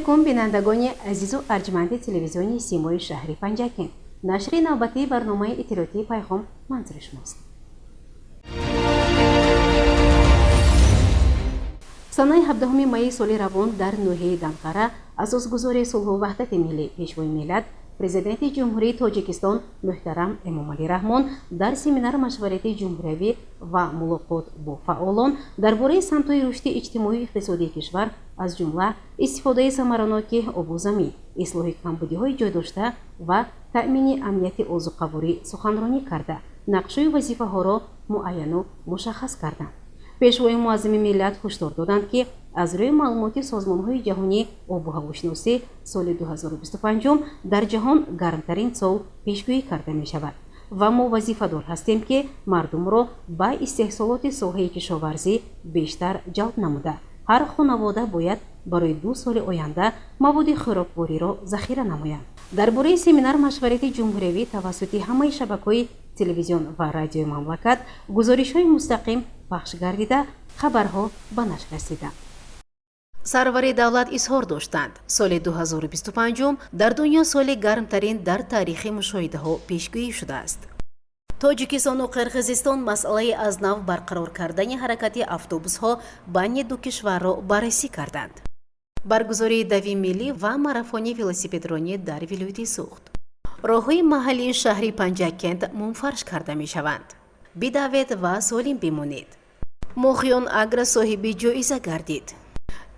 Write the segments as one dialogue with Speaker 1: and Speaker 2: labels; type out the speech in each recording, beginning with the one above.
Speaker 1: Алайкум, бинандагони азизу арҷманди телевизиони Симои шаҳри Панҷакент. Нашри навбатии барномаи иттилоотии «Пайғом» манзури шумост. Санаи 17 майи соли равон дар ноҳияи Данғара асосгузори сулҳу ваҳдати миллӣ, Пешвои миллат, Президенти Ҷумҳурии Тоҷикистон муҳтарам Эмомалӣ Раҳмон дар семинар машваратии ҷумҳуриявӣ ва мулоқот бо фаъолон дар бораи самтҳои рушди иҷтимоию иқтисодии кишвар, аз ҷумла истифодаи самараноки обу замин, ислоҳи камбудиҳои ҷойдошта ва таъмини амнияти озуқаворӣ суханронӣ карда, нақшаю вазифаҳоро муайяну мушаххас карданд. Пешвои муаззами миллат ҳушдор доданд, ки аз рӯи маълумоти созмонҳои ҷаҳонии обу ҳавошиносӣ соли 2025 дар ҷаҳон гармтарин сол пешгӯӣ карда мешавад ва мо вазифадор ҳастем, ки мардумро ба истеҳсолоти соҳаи кишоварзӣ бештар ҷалб намуда, ҳар хонавода бояд барои 2 соли оянда маводи хӯроквориро захира намоянд. Дар бораи семинар машварати ҷумҳуриявӣ тавассути ҳамаи шабакаҳои телевизион ва радиои мамлакат гузоришҳои мустақим пахш гардида, хабарҳо ба нашр расиданд. Сарвари давлат изҳор доштанд, соли 2025 дар дунё соли гармтарин дар таърихи мушоҳидаҳо пешгӯӣ шудааст. Тоҷикистону Қирғизистон масъалаи аз нав барқарор кардани ҳаракати автобусҳо байни ду кишварро баррасӣ карданд. Баргузории дави миллӣ ва марафони велосипедронӣ дар вилояти Суғд. Роҳҳои маҳаллии шаҳри Панҷакент мумфарш карда мешаванд. Бидавед ва солим бимонед. Моҳиён Агро соҳиби ҷоиза гардид.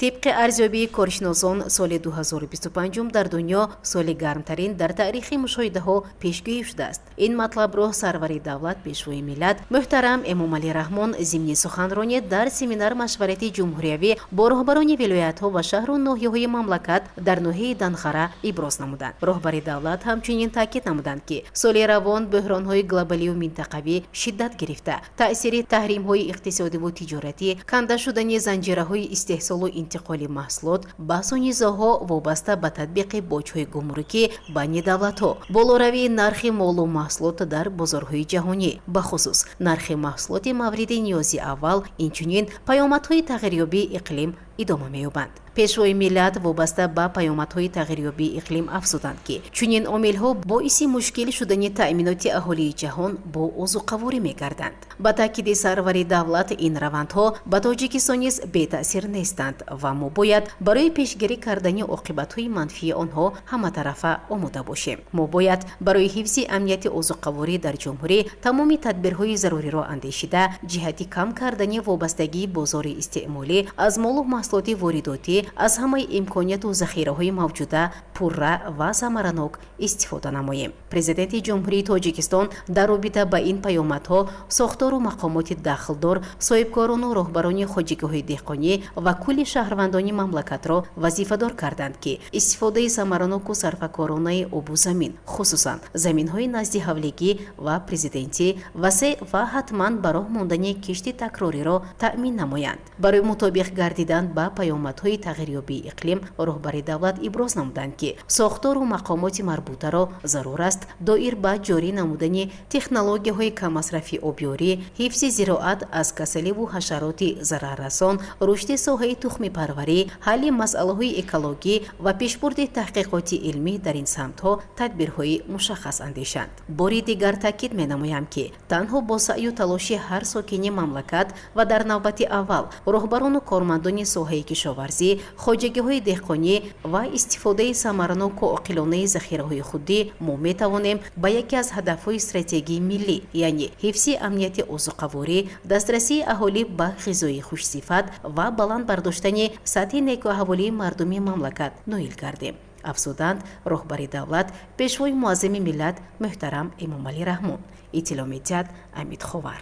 Speaker 1: Тибқи арзёбии коршиносон, соли 2025 дар дунё соли гармтарин дар таърихи мушоҳидаҳо пешгӯӣ шудааст. Ин матлабро сарвари давлат, Пешвои миллат муҳтарам Эмомалӣ Раҳмон зимни суханронӣ дар семинар машварати ҷумҳуриявӣ бо роҳбарони вилоятҳо ва шаҳру ноҳияҳои мамлакат дар ноҳияи Данғара иброз намуданд. Роҳбари давлат ҳамчунин таъкид намуданд, ки соли равон бӯҳронҳои глобалию минтақавӣ шиддат гирифта, таъсири таҳримҳои иқтисодиву тиҷоратӣ, канда шудани занҷираҳои истеҳсолу интиқоли маҳсулот, баҳсу низоъҳо вобаста ба татбиқи боҷҳои гумрукӣ байни давлатҳо, болоравии нархи молу маҳсулот дар бозорҳои ҷаҳонӣ, бахусус нархи маҳсулоти мавриди ниёзи аввал, инчунин паёмадҳои тағйирёбии иқлим идома меёбанд. Пешвои миллат вобаста ба паёмадҳои тағйирёбии иқлим афзуданд, ки чунин омилҳо боиси мушкил шудани таъминоти аҳолии ҷаҳон бо озуқаворӣ мегарданд. Ба таъкиди сарвари давлат, ин равандҳо ба Тоҷикистон низ бетаъсир нестанд ва мо бояд барои пешгирӣ кардани оқибатҳои манфии онҳо ҳаматарафа омода бошем. Мо бояд барои ҳифзи амнияти озуқаворӣ дар ҷумҳурӣ тамоми тадбирҳои заруриро андешида, ҷиҳати кам кардани вобастагии бозори истеъмолӣ аз молу маҳсулоти воридотӣ аз ҳамаи имконияту захираҳои мавҷуда пурра ва самаранок истифода намоем. Президенти Ҷумҳурии Тоҷикистон дар робита ба ин паёмадҳо сохтору мақомоти дахлдор, соҳибкорону роҳбарони хоҷигиҳои деҳқонӣ ва кулли шаҳрвандони мамлакатро вазифадор карданд, ки истифодаи самараноку сарфакоронаи обу замин, хусусан заминҳои назди ҳавлигӣ ва президентӣ, васеъ ва ҳатман ба роҳ мондани кишти такрориро таъмин намоянд. Барои мутобиқ гардидан ба паёмадҳои тағйирёбии иқлим роҳбари давлат иброз намуданд, ки сохтору мақомоти марбутаро зарур аст доир ба ҷорӣ намудани технологияҳои каммасрафи обёрӣ, ҳифзи зироат аз касаливу ҳашароти зараррасон, рушди соҳаи тухмипарварӣ, ҳалли масъалаҳои экологӣ ва пешбурди таҳқиқоти илмӣ дар ин самтҳо тадбирҳои мушаххас андешанд. Бори дигар таъкид менамоям, ки танҳо бо саъю талоши ҳар сокини мамлакат ва дар навбати аввал роҳбарону кормандони соҳаи кишоварзӣ, хоҷагиҳои деҳқонӣ ва истифодаи самараноку оқилонаи захираҳои худӣ мо метавонем ба яке аз ҳадафҳои стратегии миллӣ, яъне ҳифзи амнияти озуқаворӣ, дастрасии аҳолӣ ба ғизои хушсифат ва баланд бардоштани сатҳи некӯаҳволии мардуми мамлакат ноил гардем, афзуданд роҳбари давлат, Пешвои муаззами миллат муҳтарам Эмомалӣ Раҳмон. Иттилоъ медиҳад Амид Ховар.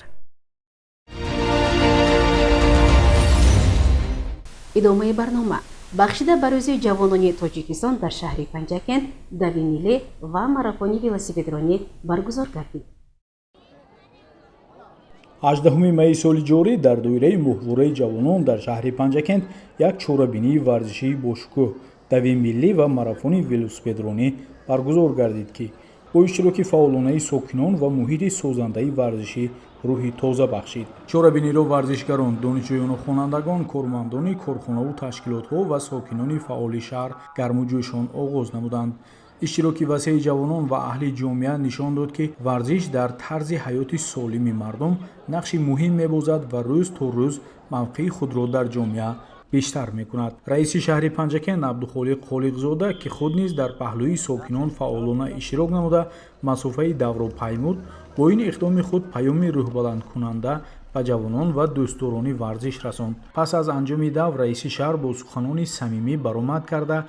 Speaker 1: Идомаи барнома. Бахшида ба Рӯзи ҷавонони Тоҷикистон дар шаҳри Панҷакент дави миллӣ ва марафони велосипедронӣ баргузор гардид.
Speaker 2: 18 майи соли ҷорӣ дар доираи моҳвораи ҷавонон дар шаҳри Панҷакент як чорабинии варзишии бошукӯҳ, дави миллӣ ва марафони велосипедронӣ баргузор гардид, ки Бо иштироки фаъолонаи сокинон ва муҳити созандаи варзишӣ рӯҳи тоза бахшид. Чорабиниро варзишгарон, донишҷӯёну хонандагон, кормандони корхонаву ташкилотҳо ва сокинони фаъоли шаҳр гарму ҷӯшон оғоз намуданд. Иштироки васеи ҷавонон ва аҳли ҷомеа нишон дод, ки варзиш дар тарзи ҳаёти солими мардум нақши муҳим мебозад ва рӯз то рӯз мавқеи худро дар ҷомеа бештар мекунад. Раиси шаҳри Панҷакент Абдухолиқ Холиқзода, ки худ низ дар паҳлӯи сокинон фаъолона иштирок намуда, масофаи даврро паймуд, бо ин иқдоми худ паёми рӯҳбаландкунанда ба ҷавонон ва дӯстдорони варзиш расонд. Пас аз анҷоми давр раиси шаҳр бо суханони самимӣ баромад карда,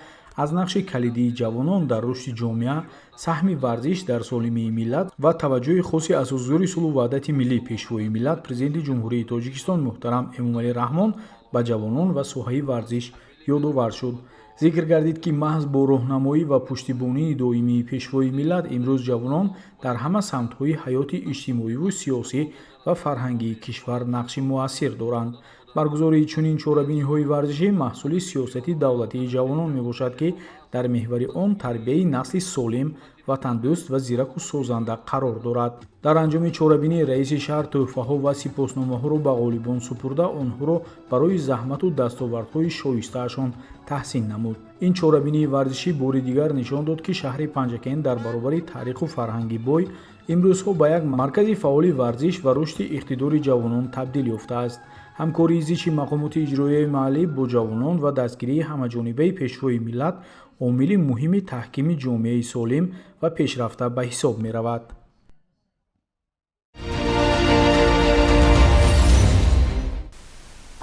Speaker 2: аз нақши калидии ҷавонон дар рушди ҷомеа, саҳми варзиш дар солимии миллат ва таваҷҷӯҳи хоси асосгузори сулҳу ваҳдати миллӣ, Пешвои миллат, Президенти Ҷумҳурии Тоҷикистон муҳтарам Эмомалӣ Раҳмон ба ҷавонон ва соҳаи варзиш ёдовар шуд. Зикр гардид, ки маҳз бо роҳнамоӣ ва пуштибонии доимии Пешвои миллат имрӯз ҷавонон дар ҳама самтҳои ҳаёти иҷтимоиву сиёсӣ ва фарҳангии кишвар нақши муассир доранд. Баргузории чунин чорабиниҳои варзишӣ маҳсули сиёсати давлатии ҷавонон мебошад, ки дар меҳвари он тарбияи насли солим, ватандӯст ва зираку созанда қарор дорад. Дар анҷоми чорабинӣ раиси шаҳр тӯҳфаҳо ва сипосномаҳоро ба ғолибон супурда, онҳоро барои заҳмату дастовардҳои шоистаашон таҳсин намуд. Ин чорабинии варзишӣ бори дигар нишон дод, ки шаҳри Панҷакент дар баробари таъриху фарҳанги бой имрӯзҳо ба як маркази фаъоли варзиш ва рушди иқтидори ҷавонон табдил ёфтааст. Ҳамкории зичи мақомоти иҷроияи маҳаллӣ бо ҷавонон ва дастгирии ҳамаҷонибаи Пешвои миллат омили муҳими таҳкими ҷомеаи солим ва пешрафта ба ҳисоб меравад.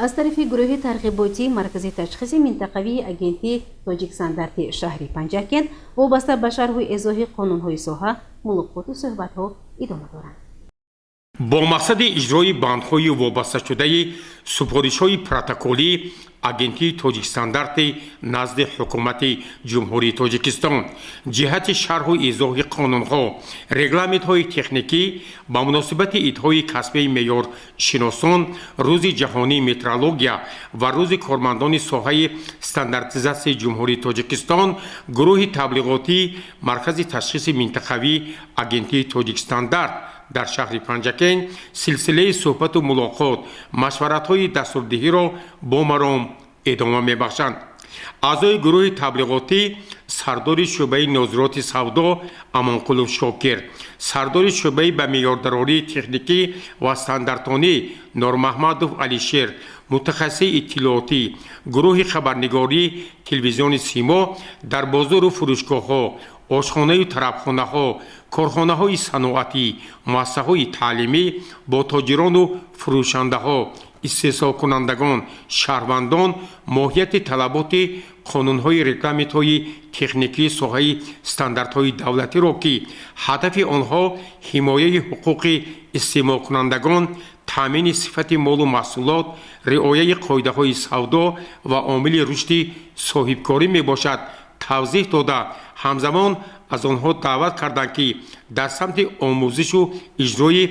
Speaker 1: Аз тарафи гурӯҳи тарғиботии Маркази ташхиси минтақавии агентии Тоҷикстандарти шаҳри Панҷакент вобаста ба шарҳу эзоҳи қонунҳои соҳа мулоқоту суҳбатҳо идома доранд.
Speaker 3: Бо мақсади иҷрои бандҳои вобасташудаи супоришҳои протоколии агентии Тоҷикстандарти назди Ҳукумати Ҷумҳурии Тоҷикистон ҷиҳати шарҳу изоҳи қонунҳо, регламентҳои техникӣ ба муносибати идҳои касбии меъёршиносон, Рӯзи ҷаҳонии метрология ва Рӯзи кормандони соҳаи стандартизатсияи Ҷумҳурии Тоҷикистон, гурӯҳи таблиғотии Маркази ташхиси минтақавии агентии Тоҷикстандарт дар шаҳри Панҷакент силсилаи суҳбату мулоқот, машваратҳои дастурдиҳиро бо маром идома мебахшанд. Аъзои гурӯҳи таблиғотӣ сардори шӯъбаи нозироти савдо Амонқулов Шокир, сардори шӯъбаи ба меъёрдарории техникӣ ва стандартонӣ Нормаҳмадов Алишер, мутахассиси иттилоотӣ гурӯҳи хабарнигории телевизиони Симо дар бозору фурӯшгоҳҳо, ошхонаю тарабхонаҳо, корхонаҳои саноатӣ, муассисаҳои таълимӣ бо тоҷирону фурӯшандаҳо, истеҳсолкунандагон, шаҳрвандон моҳияти талаботи қонунҳои регламентҳои техникии соҳаи стандартҳои давлатиро, ки ҳадафи онҳо ҳимояи ҳуқуқи истеъмолкунандагон, таъмини сифати молу маҳсулот, риояи қоидаҳои савдо ва омили рушди соҳибкорӣ мебошад, тавзеҳ дода, ҳамзамон аз онҳо даъват карданд, ки дар самти омӯзишу иҷрои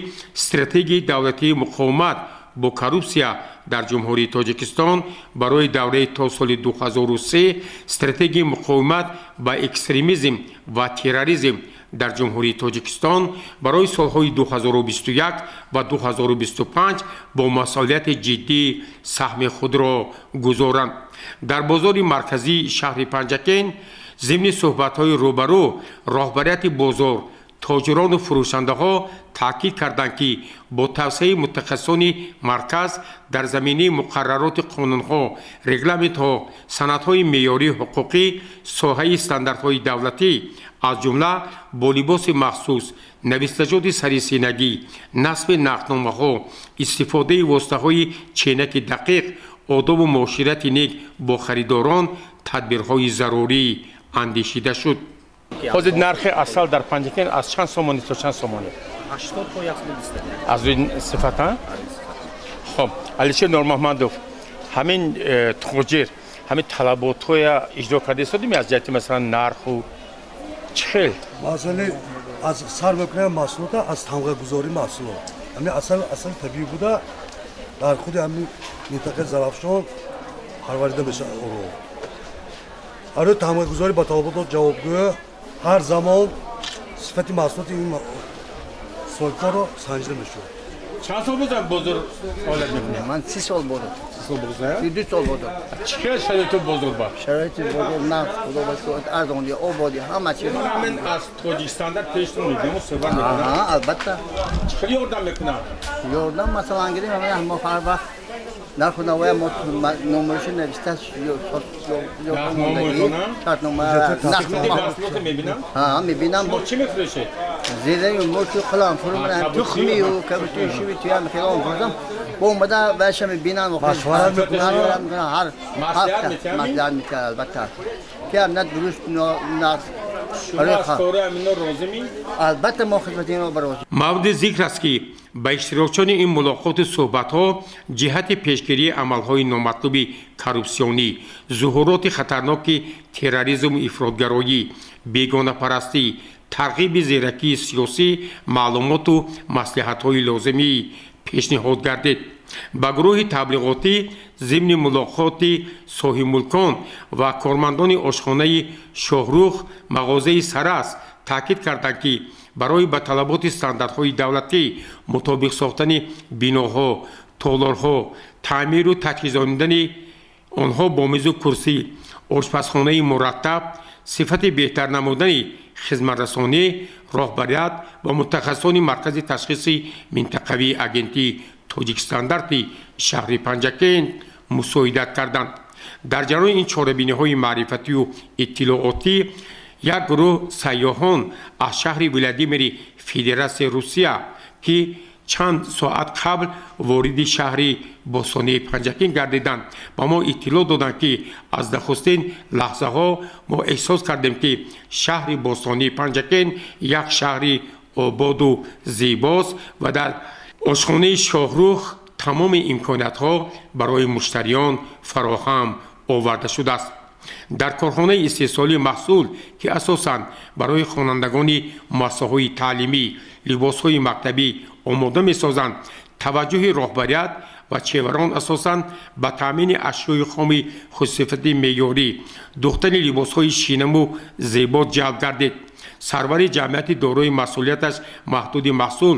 Speaker 3: стратегияи давлатии муқовимат бо коррупсия дар Ҷумҳурии Тоҷикистон барои давраи то соли 2003, стратегияи муқовимат ба экстремизм ва терроризм дар Ҷумҳурии Тоҷикистон барои солҳои 2021 ва 2025 бо масъулияти ҷиддӣ саҳми худро гузоранд. Дар бозори марказии шаҳри Панҷакент зимни суҳбатҳои рӯбарӯ роҳбарияти бозор, тоҷирону фурӯшандаҳо таъкид карданд, ки бо тавсияи мутахассисони марказ дар заминаи муқаррароти қонунҳо, регламентҳо, санадҳои меъёрии ҳуқуқӣ соҳаи стандартҳои давлатӣ, аз ҷумла бо либоси махсус, навистаҷоти сарисинагӣ, насби нақдномаҳо, истифодаи воситаҳои ченаки дақиқ, одобу муоширати нек бо харидорон тадбирҳои зарурӣ андешида шуд. Ҳозир нархи асал дар Панҷакент аз чанд сомонӣ то чанд сомонӣ?
Speaker 4: 80 то 120.
Speaker 3: Аз рӯи сифата? Хоб, Алишер Нормаҳмадов, ҳамин тоҷир ҳамин талаботҳоя иҷро карда истодем аз ҷиҳати, масалан, нарху чӣ хел?
Speaker 5: Масалан, аз сар мекунем маҳсулота, аз тамғагузории маҳсулот. Ҳамин асал, асали табиӣ буда, дар худи ҳамин минтақаи Зарафшон парварида мешавад. Оро ҳар тамғагузорӣ ба талаботот ҷавобгӯ, ҳар замон. Сифати маҳсулоти ин соҳибкорро санҷида мешуд.
Speaker 3: Чанд сол боз бозор фаъолият мекунед?
Speaker 6: Ман 30 сол буд.
Speaker 3: 30 сол боз, не?
Speaker 6: 32 сол буд.
Speaker 3: Чӣ хел шароиту бозор ба?
Speaker 6: Шароити бозор нағз, худо ба шукр, арзонӣ, ободӣ, ҳама чиз.
Speaker 3: Ҳамин аз Тоҷикстандарт пештон мебинем, суҳбат мекунам.
Speaker 6: Аҳа, албатта.
Speaker 3: Чӣ хел ёрдам мекунад?
Speaker 6: Ёрдам, масалан, гирем, ҳамин мо ҳар вақт нарху навоя мо номерашо нависта, шартнома,
Speaker 3: маҳсулотро мебинам?
Speaker 6: Ҳа, мебинам.
Speaker 3: Шумо чӣ мефурӯшед?
Speaker 6: Зираю мурчу қилам фурӯман, тухмию кабуту шиви туям хилом фурӯшам. Бо омада вайша мебинам,
Speaker 5: машварат мекунам,
Speaker 6: ҳар ҳафта маслиҳат мекунам, албатта. Ки ҳам на дуруст нарх.
Speaker 3: Шумо аз кори ҳамино розимӣ?
Speaker 6: Албатта, мо хидмати ино барозӣ.
Speaker 3: Мавриди зикр аст, ки ба иштирокчиёни ин мулоқоту суҳбатҳо ҷиҳати пешгирии амалҳои номатлуби коррупсионӣ, зуҳуроти хатарноки терроризму ифротгароӣ, бегонапарастӣ, тарғиби зеракии сиёсӣ маълумоту маслиҳатҳои лозимӣ пешниҳод гардид. Ба гурӯҳи таблиғотӣ зимни мулоқоти соҳибмулкон ва кормандони ошхонаи Шоҳрух мағозаи Сарас таъкид карданд, ки барои ба талаботи стандартҳои давлатӣ мутобиқ сохтани биноҳо, толорҳо, таъмиру таҷҳизонидани онҳо бо мизу курсӣ, ошпазхонаи мураттаб, сифати беҳтар намудани хизматрасонӣ, роҳбарият ва мутахассисони маркази ташхиси минтақавии агентии Тоҷикстандарти шаҳри Панҷакент мусоидат карданд. Дар ҷараёни ин чорабиниҳои маърифатию иттилоотӣ як гурӯҳ сайёҳон аз шаҳри Владимири Федератсияи Русия, ки чанд соат қабл вориди шаҳри бостонии Панҷакент гардиданд, ба мо иттилоъ доданд, ки аз нахустин лаҳзаҳо мо эҳсос кардем, ки шаҳри бостонии Панҷакент як шаҳри ободу зебост ва дар ошхонаи Шоҳрух тамоми имкониятҳо барои муштариён фароҳам оварда шудааст. Дар корхонаи истеҳсолии маҳсул, ки асосан барои хонандагони муассисаҳои таълимӣ либосҳои мактабӣ омода месозанд, таваҷҷӯҳи роҳбарият ва чеварон асосан ба таъмини ашёи хоми хусусифати меъёрӣ, духтани либосҳои шинаму зебо ҷалб гардид. Сарвари ҷамъияти дорои масъулияташ маҳдуди маҳсул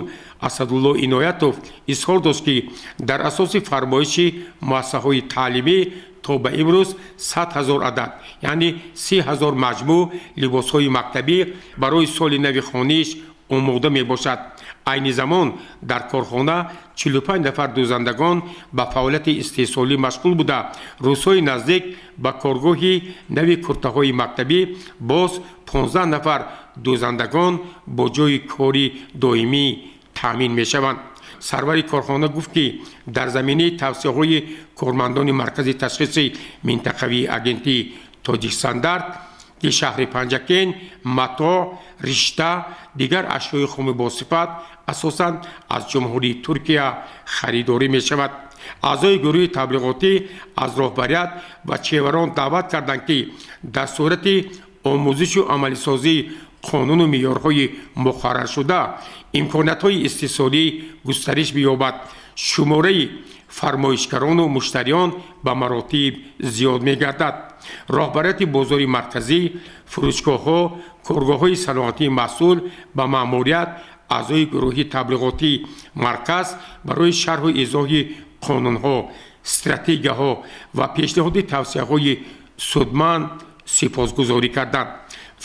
Speaker 3: Асадулло Иноятов изҳор дошт, ки дар асоси фармоиши муассисаҳои таълимӣ то ба имрӯз 100 000 адад, яъне 30 000 маҷмӯъ либосҳои мактабӣ барои соли нави хониш омода мебошад. Айни замон дар корхона 45 нафар дӯзандагон ба фаъолияти истеҳсолӣ машғул буда, рӯзҳои наздик ба коргоҳи нави куртаҳои мактабӣ боз 15 нафар дӯзандагон бо ҷойи кори доимӣ таъмин мешаванд. Сарвари корхона гуфт, ки дар заминаи тавсияҳои кормандони маркази ташхиси минтақавии агентии Тоҷикстандарт шаҳри Панҷакент матоъ, ришта, дигар ашёи хоми босифат асосан аз Ҷумҳурии Туркия харидорӣ мешавад. Аъзои гурӯҳи таблиғотӣ аз роҳбарият ва чеварон даъват карданд, ки дар сурати омӯзишу амалисозии қонуну меъёрҳои муқарраршуда имкониятҳои истеҳсолӣ густариш биёбад, шумораи фармоишгарону муштариён ба маротиб зиёд мегардад. Роҳбарияти бозори марказӣ, фурӯшгоҳҳо, коргоҳҳои саноатии маҳсул ба маъмурият аъзои гурӯҳи таблиғотии марказ барои шарҳу изоҳи қонунҳо, стратегияҳо ва пешниҳоди тавсияҳои судманд сипосгузорӣ карданд.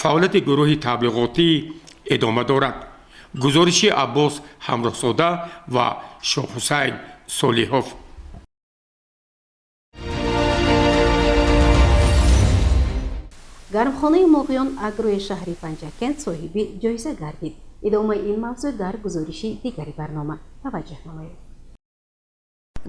Speaker 3: Фаъолияти гурӯҳи таблиғотӣ идома дорад. Гузориши Аббос Ҳамроҳзода ва Шоҳҳусайн Солиҳов.
Speaker 1: Гармхонаи Моғиён Агрои шаҳри Панҷакент соҳиби ҷоиза гардид. Идомаи ин мавзӯъ дар гузориши дигари барнома таваҷҷӯҳ намоед.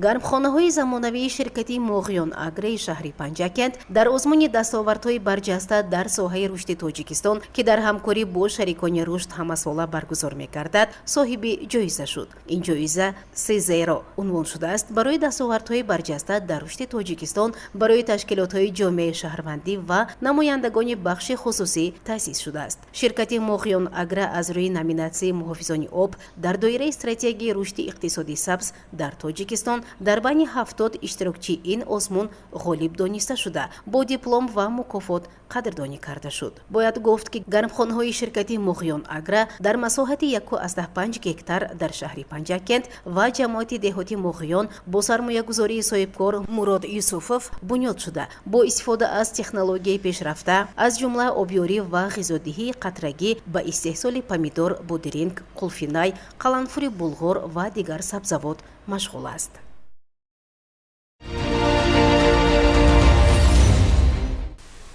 Speaker 1: Гармхонаҳои замонавии ширкати Моғиён Агрои шаҳри Панҷакент дар озмуни дастовардҳои барҷаста дар соҳаи рушди Тоҷикистон, ки дар ҳамкорӣ бо шарикони рушд ҳамасола баргузор мегардад, соҳиби ҷоиза шуд. Ин ҷоиза Сезеро унвон шудааст, барои дастовардҳои барҷаста дар рушди Тоҷикистон барои ташкилотҳои ҷомеаи шаҳрвандӣ ва намояндагони бахши хусусӣ таъсис шудааст. Ширкати Моғиён Агро аз рӯи номинатсияи муҳофизони об дар доираи стратегияи рушди иқтисоди сабз дар Тоҷикистон Дар байни 70 иштирокчии ин озмун ғолиб дониста шуда, бо диплом ва мукофот қадрдонӣ карда шуд. Бояд гуфт, ки гармхонаҳои ширкати Муғиён Агра дар масоҳати 1,5 гектар дар шаҳри Панҷакент ва ҷамоати деҳоти Муғиён бо сармоягузории соҳибкор Мурод Юсуфов бунёд шуда, бо истифода аз технологияи пешрафта, аз ҷумла обёрӣ ва ғизодиҳии қатрагӣ, ба истеҳсоли помидор, бодиринг, қулфинай, қаламфури булғор ва дигар сабзавот машғул аст.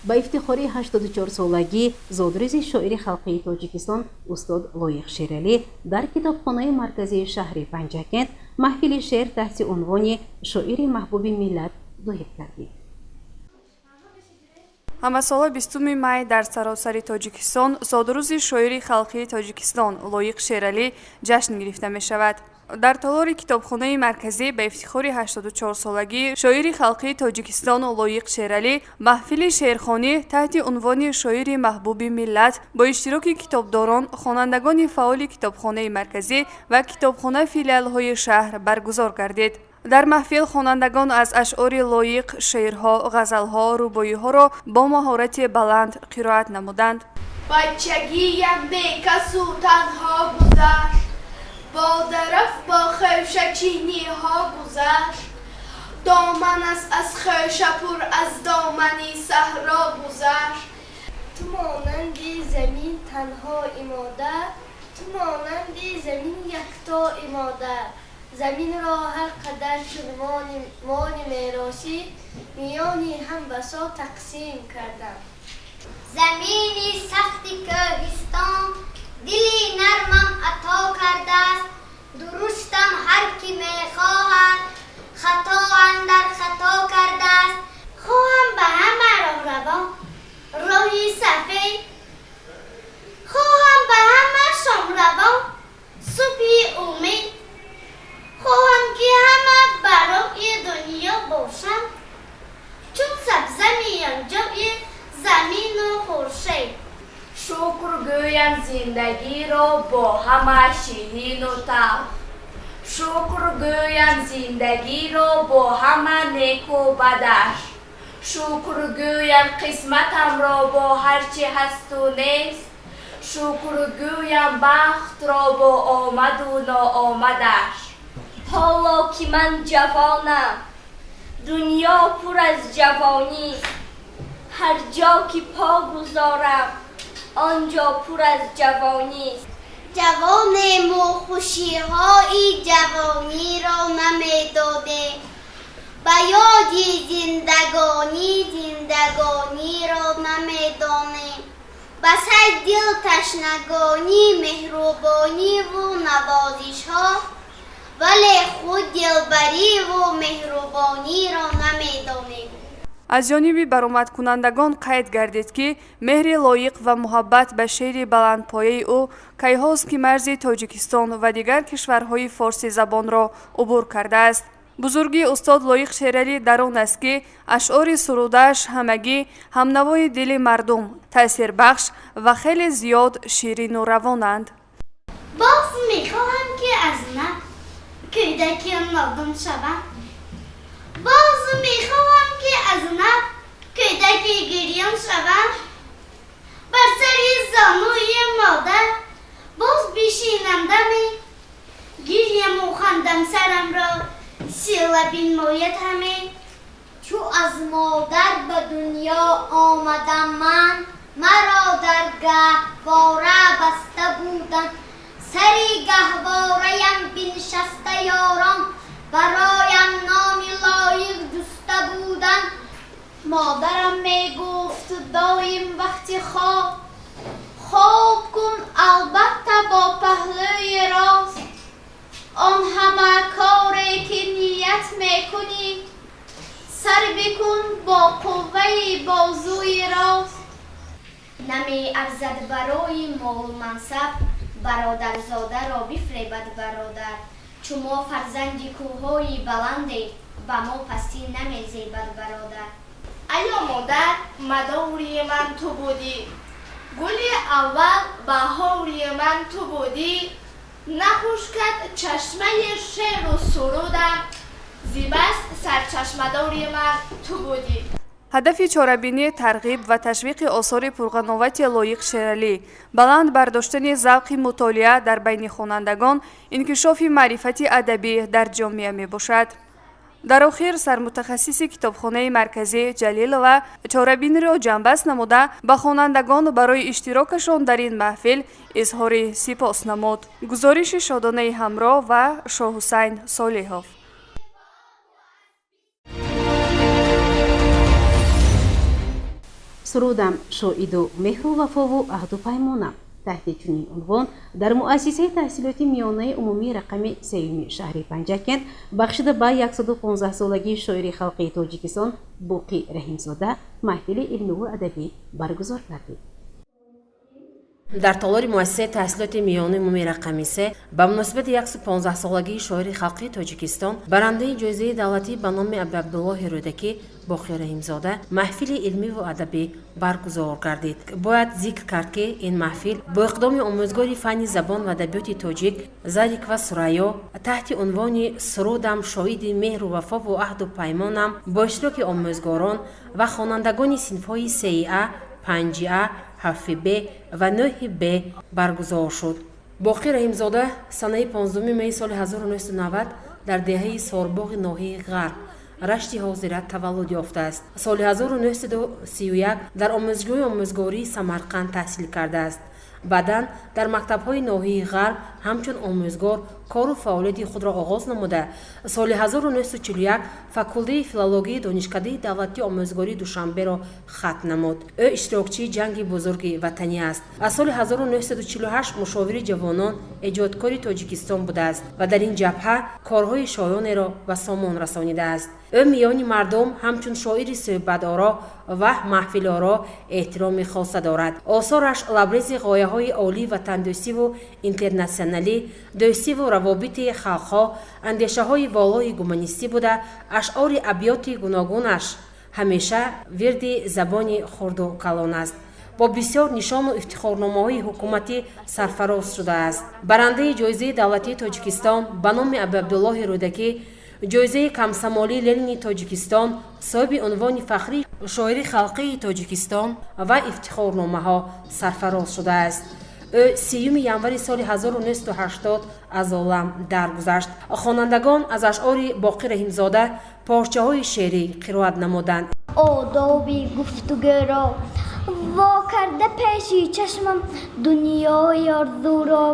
Speaker 1: Ба ифтихори 84-солагӣ зодрӯзи шоири халқии Тоҷикистон устод Лоиқ Шералӣ дар китобхонаи марказии шаҳри Панҷакент маҳфили шеър таҳти унвони «Шоири маҳбуби миллат» доир гардид.
Speaker 7: Ҳамасола 20 май дар саросари Тоҷикистон зодрӯзи шоири халқии Тоҷикистон Лоиқ Шералӣ ҷашн гирифта мешавад. Дар толори китобхонаи марказӣ ба ифтихори 84-солагии шоири халқии Тоҷикистон Лоиқ Шералӣ маҳфили шеърхонӣ таҳти унвони «Шоири маҳбуби миллат» бо иштироки китобдорон, хонандагони фаъоли китобхонаи марказӣ ва китобхона филиалҳои шаҳр баргузор гардид. Дар маҳфил хонандагон аз ашъори Лоиқ шеърҳо, ғазалҳо, рубоиҳоро бо маҳорати баланд қироат намуданд.
Speaker 8: Бачагиям бекасу танҳо гузашт, бо дараф, бо хӯшачиниҳо гузашт, доманас аз хӯша пур, аз домани саҳро гузашт.
Speaker 9: Ту монанди замин танҳо имода, ту монанди замин якто имода. Заминро ҳар қадар чун моли меросӣ миёни ҳам басо тақсим кардам.
Speaker 10: Замини сахти кӯҳистон дили нармам ато кардааст, дуруштам ҳар ки мехоҳад, хато андар хато кардааст.
Speaker 9: Хоҳам ба ҳама роҳравон роҳи сафед, хоҳам ба ҳама шомравон субҳи умед, хоҳам ки ҳама барои дунё бошанд чун сабза миёнҷои замину хуршед.
Speaker 8: Шукр гӯям зиндагиро бо ҳама ширину талх, шукр гӯям зиндагиро бо ҳама неку бадаш, шукр гӯям қисматамро бо ҳар чи ҳасту нест, шукр гӯям бахтро бо омаду ноомадаш.
Speaker 9: Ҳоло ки ман ҷавонам, дунё пур аз ҷавонист, ҳар ҷо ки по гузорам, он ҷо пур аз ҷавонист.
Speaker 10: Ҷавонему хушиҳои ҷавониро намедодем, ба ёди зиндагонӣ зиндагониро намедонем, ба сай дил ташнагонӣ меҳрубониву навозишҳо, вале худ дилбариву меҳрубониро намедонем.
Speaker 7: Аз ҷониби баромадкунандагон қайд гардид, ки меҳри Лоиқ ва муҳаббат ба шеъри баландпояи ӯ кайҳост, ки марзи Тоҷикистон ва дигар кишварҳои форсизабонро убур кардааст. Бузургии устод Лоиқ Шералӣ дар он аст, ки ашъори сурудааш ҳамагӣ ҳамнавои дили мардум, таъсирбахш ва хеле зиёд ширину равонанд.
Speaker 10: Боз мехоҳам, ки аз нав кӯдаки нодон шавам, боз мехоҳам, ки аз нав кӯдаки гирён шавам, бар сари зонуи модар боз бишинам даме, гирьяму хандам сарамро сила бинмояд ҳаме. Чу аз модар ба дунё омадам ман, маро дар гаҳвора баста буданд, сари гаҳвораям биншаста ёрон, бароям номи Лоиқ ҷуста буданд.
Speaker 8: Модарам мегуфт доим вақти хоб, хоб кун албатта бо паҳлӯи рост, он ҳама коре ки ният мекунӣ, сар бикун бо қувваи бозуи рост.
Speaker 10: Намеарзад барои молу мансаб бародарзодаро бифребад бародар, чу мо фарзанди кӯҳҳои баланде, ба мо пастӣ намезебад бародар.
Speaker 8: Аё модар, мадори ман ту будӣ, гули аввал баҳори ман ту будӣ, нахушкад чашмаи шеъру сурудам. Зи бас сарчашмадори ман ту будӣ.
Speaker 7: Ҳадафи чорабинӣ тарғиб ва ташвиқи осори пурғановати Лоиқ Шералӣ, баланд бардоштани завқи мутолиа дар байни хонандагон, инкишофи маърифати адабӣ дар ҷомеа мебошад. Дар охир сармутахассиси китобхонаи марказӣ Ҷалилова чорабиниро ҷамъбаст намуда, ба хонандагон барои иштирокашон дар ин маҳфил изҳори сипос намуд. Гузориши Шодонаи Ҳамроҳ ва Шоҳҳусайн Солиҳов.
Speaker 1: Сурудам шоиду меҳру вафову аҳду паймонам. Таҳти чунин унвон дар муассисаи таҳсилоти миёнаи умумии рақами сеюми шаҳри Панҷакент бахшида ба 115-солагии шоири халқии Тоҷикистон Боқӣ Раҳимзода маҳфили илмиву адабӣ баргузор гардид.
Speaker 11: Дар толори муассисаи таҳсилоти миёнаи умумии рақами се ба муносибати 115-солагии шоири халқии Тоҷикистон, барандаи ҷоизаи давлатӣ ба номи Абиабдуллоҳи Рӯдакӣ Боқӣ Раҳимзода маҳфили илмиву адабӣ баргузор гардид. Бояд зикр кард, ки ин маҳфил бо иқдоми омӯзгори фанни забон ва адабиёти тоҷик Зарикова Сурайё таҳти унвони «Сурудам шоҳиди меҳру вафову аҳду паймонам» бо иштироки омӯзгорон ва хонандагони синфҳои сеи А, панҷи А, ҳафти Б ва нӯҳи Б баргузор шуд. Боқӣ Раҳимзода санаи 15 майи соли 1990 дар деҳаи Сорбоғи ноҳияи Ғарб, Рашти ҳозира, таваллуд ёфтааст. Соли 1931 дар омӯзгоҳи омӯзгории Самарқанд таҳсил кардааст. Баъдан дар мактабҳои ноҳияи Ғарб ҳамчун омӯзгор кору фаъолияти худро оғоз намуда, соли 1941 факултаи филологияи Донишкадаи давлатии омӯзгории Душанберо хатм намуд. Ӯ иштирокчии Ҷанги Бузурги Ватанӣ аст. Аз соли 1948 мушовири ҷавонон эҷодкори Тоҷикистон будааст ва дар ин ҷабҳа корҳои шоёнеро ба сомон расонидааст. Ӯ миёни мардум ҳамчун шоири суҳбаторо ва маҳфилоро эҳтироми хоса дорад. Осораш лабрези ғояҳои олии ватандӯстиву интернатсионалӣ, дӯстиву равобити халқҳо, андешаҳои волои гуманистӣ буда, ашъори абёти гуногунаш ҳамеша вирди забони хурду калон аст. Бо бисёр нишону ифтихорномаҳои ҳукуматӣ сарфароз шудааст. Барандаи ҷоизаи давлатии Тоҷикистон ба номи Абиабдуллоҳи Рӯдакӣ, ҷоизаи комсомолии Ленини Тоҷикистон, соҳиби унвони фахрии шоири халқии Тоҷикистон ва ифтихорномаҳо сарфароз шудааст. Ӯ 30 январи соли 1980 аз олам даргузашт. Хонандагон аз ашъори Боқӣ Раҳимзода порчаҳои шеърӣ қироат намуданд.
Speaker 12: Одоби гуфтугӯро во карда пеши чашмам дунёи орзуро,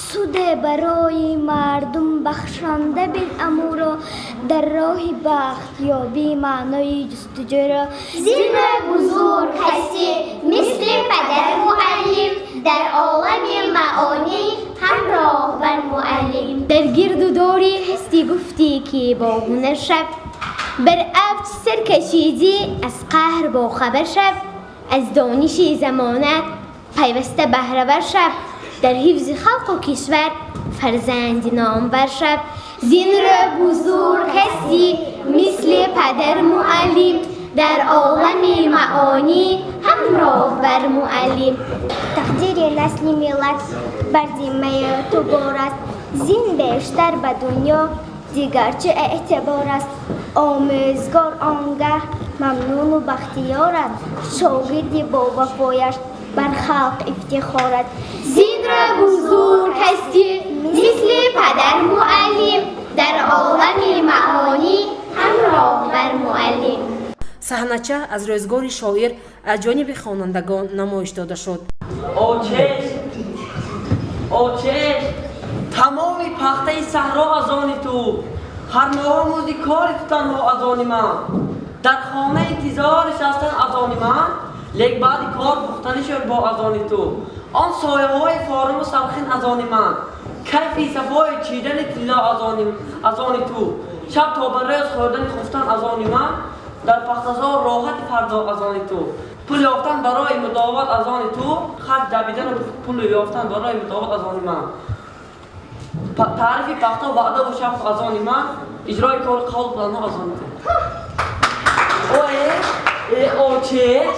Speaker 12: суде барои мардум бахшонда бин амуро, дар роҳи бахтёбӣ маънои ҷустуҷӯро.
Speaker 10: Зин бузург ҳастӣ мисли падар муаллим, дар олами маонӣ ҳамроҳ бар муаллим.
Speaker 12: Дар гирду дори ҳастӣ гуфтӣ, ки бо ҳунар шав, бар авҷ сар кашидӣ, аз қаҳр бохабар шав, аз дониши замонат пайваста баҳравар шав, дар ҳифзи халқу кишвар фарзанди номбар шав.
Speaker 10: Зин рӯ бузург ҳастӣ мисли падар муаллим, дар олами маонӣ ҳамроҳ бар муаллим.
Speaker 12: Тақдири насли миллат бар зиммаи ту бор аст, зин бештар ба дунё дигар чӣ эътибор аст? Омӯзгор он гаҳ мамнуну бахтиёрад, шогирди бовафояш бар халқ ифтихорад.
Speaker 10: Зин рӯ бузург ҳастӣ мисли падар муаллим, дар олами маонӣ ҳамроҳ бар муаллим.
Speaker 11: Саҳнача аз рӯзгори шоир аз ҷониби хонандагон намоиш дода шуд.
Speaker 13: Очеш, очеш, тамоми пахтаи саҳро аз они ту, ҳар моҳ музди кори ту танҳо аз они ман, дар хона интизор нишастан аз они ман, лек баъди кор пухтани шӯрбо аз они ту, он сояҳои форуму салхин аз они ман, кайфи сафои чидани тилло аз они ту, шаб то ба рӯз хӯрдани хуфтан аз они ман, дар пахтазор роҳати фардо аз они ту, пул ёфтан барои мудоват аз они ту, харҷ давидану пул ёфтан барои мудоват аз они ман, таърифи пахто ваъдаву шавқ аз они ман, иҷрои кори қавлу планҳо аз они ту. Ое, очеш.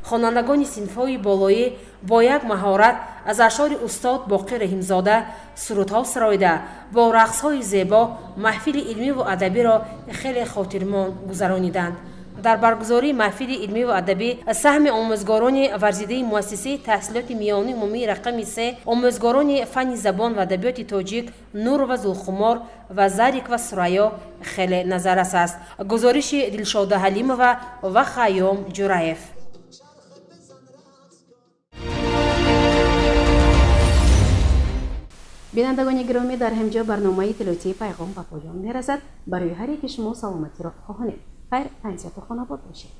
Speaker 11: Хонандагони синфҳои болоӣ бо як маҳорат Аз ашъори устод Боқир Раҳимзода сурудҳо сароида, бо рақсҳои зебо маҳфили илмиву адабиро хеле хотирмон гузарониданд. Дар баргузории маҳфили илмиву адабӣ саҳми омӯзгорони варзидаи муассисаи таҳсилоти миёнаи умумии рақами 3, омӯзгорони фанни забон ва адабиёти тоҷик Нурова Зулхумор ва Зарикова Сурайё хеле назаррас аст. Гузориши Дилшода Ҳалимова ва Хайём Ҷураев.
Speaker 1: Бинандагони гиромӣ, дар ҳамҷо барномаи иттилоотии Пайғом ба поён мерасад. Барои ҳар яки шумо саломатиро хоҳонем. Хайр, тансиҳату хонобод бошед.